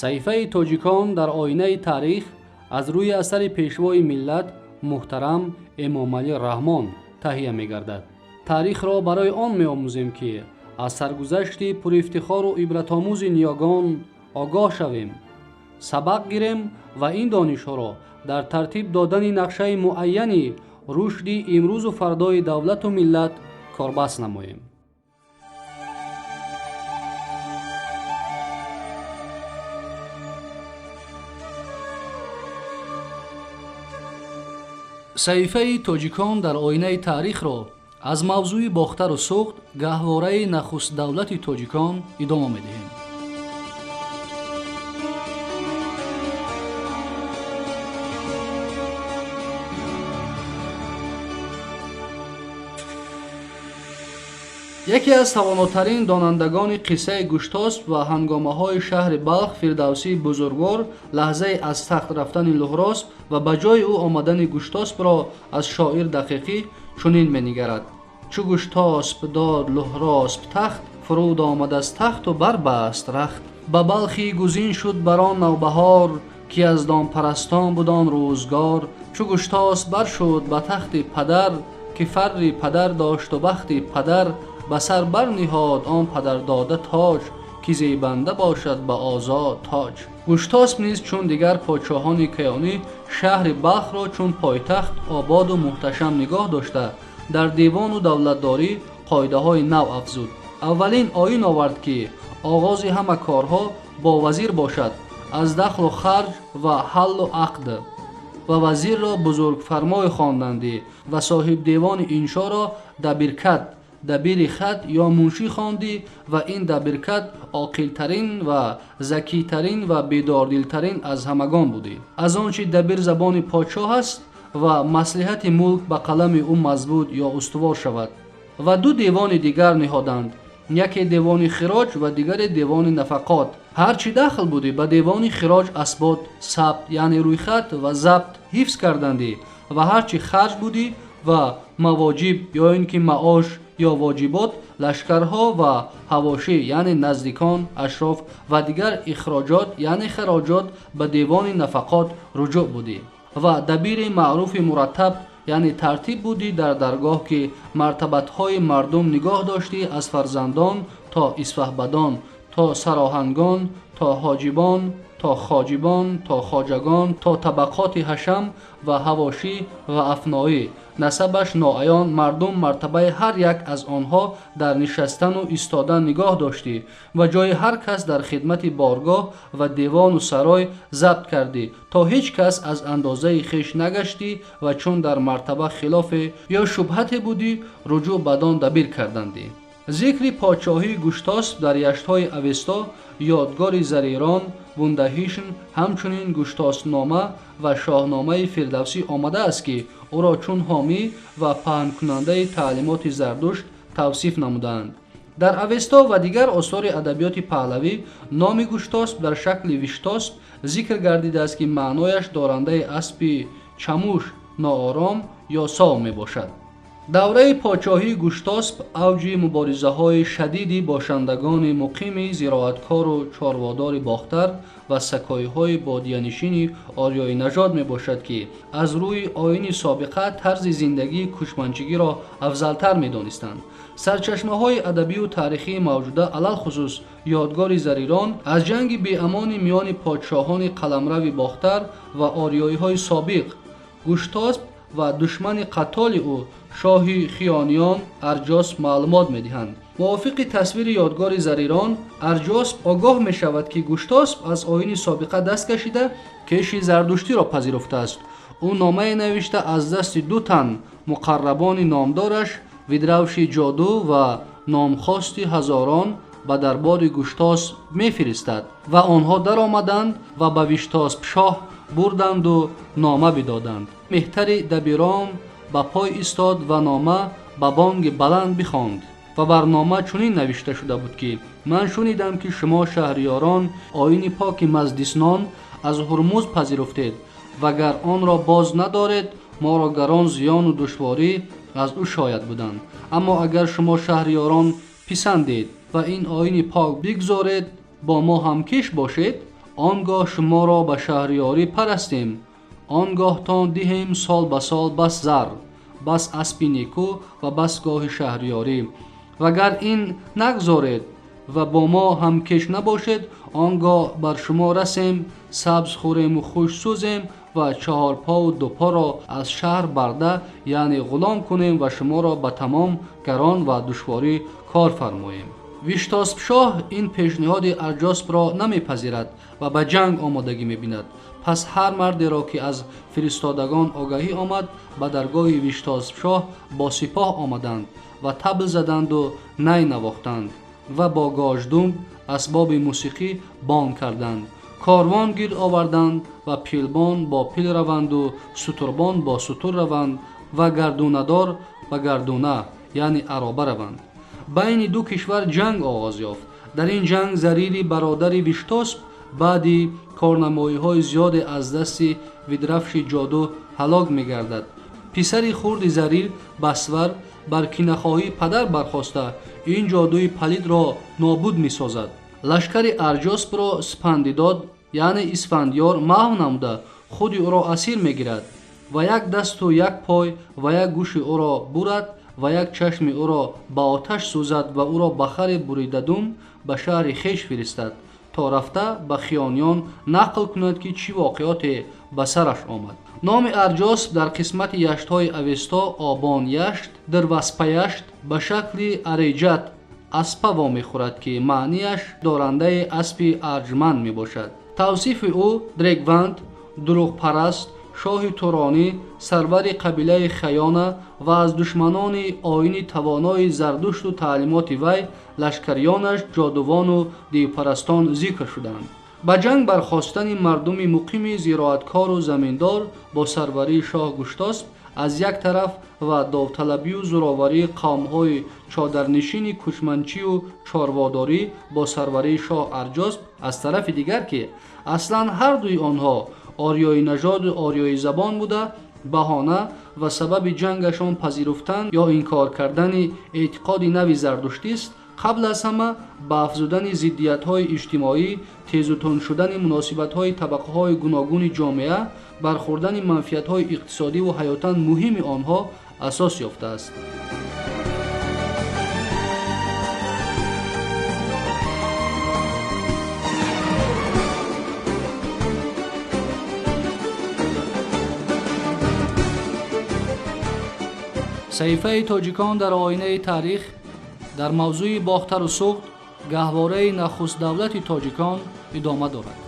Саҳифаи тоҷикон дар оинаи таърих аз рӯи асари пешвои миллат муҳтарам Эмомалӣ Раҳмон таҳия мегардад. Таърихро барои он меомӯзем, ки аз саргузашти пурифтихору ибратомӯзи ниёгон огоҳ шавем, сабақ гирем ва ин донишҳоро дар тартиб додани нақшаи муайяни рушди имрӯзу фардои давлату миллат корбаст намоем. Саҳифаи тоҷикон дар оинаи таърихро аз мавзӯи Бохтару Суғд, гаҳвораи нахустдавлати тоҷикон, идома медиҳем. Яке аз тавонотарин донандагони қиссаи Гуштосп ва ҳангомаҳои шаҳри Балх, Фирдавсии бузургвор, лаҳзаи аз тахт рафтани Луҳросп ва ба ҷои ӯ омадани Гуштоспро аз шоир Дақиқӣ чунин менигарад: чу Гуштосп дод Луҳросп тахт, фуруд омад аз тахту барбаст рахт. Ба Балхи гузин шуд бар он навбаҳор, ки аз донпарастон буд он рӯзгор. Чу Гуштосп баршуд ба тахти падар, ки фарри падар дошту бахти падар, ба сар барниҳод он падардода тоҷ, ки зебанда бошад ба озод тоҷ. Гуштосп низ чун дигар подшоҳони каёнӣ шаҳри Балхро чун пойтахт ободу муҳташам нигоҳ дошта, дар девону давлатдорӣ қоидаҳои нав афзуд. Аввалин оин овард, ки оғози ҳама корҳо бо вазир бошад, аз дахлу харҷ ва ҳаллу ақд, ва вазирро бузургфармой хондандӣ ва соҳибдевони иншоро дабиркат, дабири хат ё муншӣ хондӣ, ва ин дабиркат оқилтарин ва закитарин ва бедордилтарин аз ҳамагон будӣ. Аз он чи дабир забони подшоҳ аст ва маслиҳати мулк ба қалами ӯ мазбут ё устувор шавад. Ва ду девони дигар ниҳоданд: яке девони хироҷ ва дигаре девони нафақот. Ҳар чӣ дахл будӣ, ба девони хироҷ асбот, сабт, яъне рӯйхат ва забт ҳифз кардандӣ, ва ҳар чӣ харҷ будӣ ва мавоҷиб ё ин ки маош ё воҷибот, лашкарҳо ва ҳавошӣ, яъне наздикон, ашроф ва дигар ихроҷот, яъне хароҷот, ба девони нафақот руҷӯъ будӣ. Ва дабири маъруфи мураттаб, яъне тартиб будӣ дар даргоҳ, ки мартабатҳои мардум нигоҳ доштӣ, аз фарзандон то исфаҳбадон, то сароҳангон, то ҳоҷибон, то хоҷибон, то хоҷагон, то табақоти ҳашам ва ҳавошӣ ва афноӣ, насабаш ноаён мардум, мартабаи ҳар як аз онҳо дар нишастану истодан нигоҳ доштӣ ва ҷои ҳар кас дар хидмати боргоҳ ва девону сарой забт кардӣ, то ҳеҷ кас аз андозаи хеш нагаштӣ, ва чун дар мартаба хилофе ё шубҳате будӣ, руҷӯъ бадон дабир кардандӣ. Зикри подшоҳии Гуштосп дар яштҳои Авесто, ёдгори Зарирон, Бундаҳишн, ҳамчунин Гуштоспнома ва Шоҳномаи Фирдавсӣ омадааст, ки ӯро чун ҳомӣ ва паҳнкунандаи таълимоти Зардушт тавсиф намудаанд. Дар Авесто ва дигар осори адабиёти паҳлавӣ номи Гуштосп дар шакли Виштосп зикр гардидааст, ки маънояш дорандаи аспи чамуш, ноором ё сов мебошад. Давраи подшоҳии Гуштосп авҷи муборизаҳои шадиди бошандагони муқими зироаткору чорводори Бохтар ва сакоиҳои бодиянишини ориёинажод мебошад, ки аз рӯи оини собиқа тарзи зиндагии кӯчманчигиро афзалтар медонистанд. Сарчашмаҳои адабию таърихии мавҷуда, алалхусус ёдгори Зарирон, аз ҷанги беамони миёни подшоҳони қаламрави Бохтар ва ориёиҳои собиқ, Гуштосп ва душмани қатоли ӯ, шоҳи хиёниён Арҷосп, маълумот медиҳанд. Мувофиқи тасвири ёдгори Зарирон, Арҷосп огоҳ мешавад, ки Гуштосп аз оини собиқа даст кашида, кеши зардуштиро пазируфтааст. Ӯ номае навишта, аз дасти ду тан муқаррабони номдораш, Видравши ҷоду ва номхости ҳазорон, ба дарбори Гуштосп мефиристад, ва онҳо даромаданд ва ба Виштосп шоҳ бурданду нома бидоданд. Меҳтари дабирон ба пой истод ва нома ба бонги баланд бихонд, ва бар нома чунин навишта шуда буд, ки ман шунидам, ки шумо шаҳриёрон оини поки маздиснон аз Ҳурмуз пазируфтед, ва гар онро боз надоред, моро гарон зиёну душворӣ аз ӯ шояд буданд. Аммо агар шумо шаҳриёрон писандед ва ин оини пок бигзоред, бо мо ҳамкиш бошед, Он гоҳ шуморо ба шаҳриёрӣ парастем, он гоҳтон диҳем сол ба сол бас зар, бас аспи некӯ ва бас гоҳи шаҳриёрӣ. Вагар ин нагзоред ва бо мо ҳамкеш набошед, он гоҳ бар шумо расем, сабз хӯрему хуш сӯзем ва чаҳорпову дупоро аз шаҳр барда, яъне ғулом кунем ва шуморо ба тамом гарон ва душворӣ кор фармоем. Виштоспшоҳ ин пешниҳоди Арҷоспро намепазирад ва ба ҷанг омодагӣ мебинад. Пас ҳар мардеро, ки аз фиристодагон огаҳӣ омад, ба даргоҳи Виштоспшоҳ бо сипоҳ омаданд ва табл заданду най навохтанд ва бо гождумб асбоби мусиқӣ бонг карданд, корвон гирд оварданд ва пилбон бо пил раванду сутурбон бо сутур раванд ва гардунадор ба гардуна, яъне ароба раванд. Байни ду кишвар ҷанг оғоз ёфт. Дар ин ҷанг Зарири бародари Виштосп баъди корнамоиҳои зиёде аз дасти видрафши ҷоду ҳалок мегардад. Писари хурди Зарир Басвар бар кинахоҳии падар бархоста, ин ҷодуи палидро нобуд месозад. Лашкари Арҷоспро Спандидод, яъне Исфандиёр, маҳв намуда, худи ӯро асир мегирад ва як дасту як пой ва як гӯши ӯро бурад ва як чашми ӯро ба оташ сӯзад ва ӯро ба хари буридадум ба шаҳри хеш фиристад, то рафта ба хиёниён нақл кунад, ки чӣ воқеоте ба сараш омад. Номи Арҷосп дар қисмати яштҳои Авесто Обон яшт, Дирваспаяшт ба шакли Ареҷат аспа вомехӯрад, ки маънияш дорандаи аспи арҷманд мебошад. Тавсифи ӯ Дрегванд, дурӯғпараст, шоҳи туронӣ, сарвари қабилаи Хаёна ва аз душманони оини тавонои Зардушту таълимоти вай, лашкариёнаш ҷодувону дивпарастон зикр шуданд. Ба ҷанг бархостани мардуми муқими зироаткору заминдор бо сарварии шоҳ Гуштосп аз як тараф ва довталабию зӯроварии қавмҳои чодарнишини кӯчманчию чорводорӣ бо сарварии шоҳ Арҷосп аз тарафи дигар, ки аслан ҳар дуи онҳо ориёинажоду ориёизабон буда, баҳона ва сабаби ҷангашон пазируфтан ё инкор кардани эътиқоди нави зардуштист, қабл аз ҳама ба афзудани зиддиятҳои иҷтимоӣ, тезутунд шудани муносибатҳои табақаҳои гуногуни ҷомеа, бархӯрдани манфиатҳои иқтисодиву ҳаётан муҳими онҳо асос ёфтааст. Саҳифаи тоҷикон дар оинаи таърих дар мавзӯи Бохтару Суғд, гаҳвораи нахустдавлати тоҷикон, идома дорад.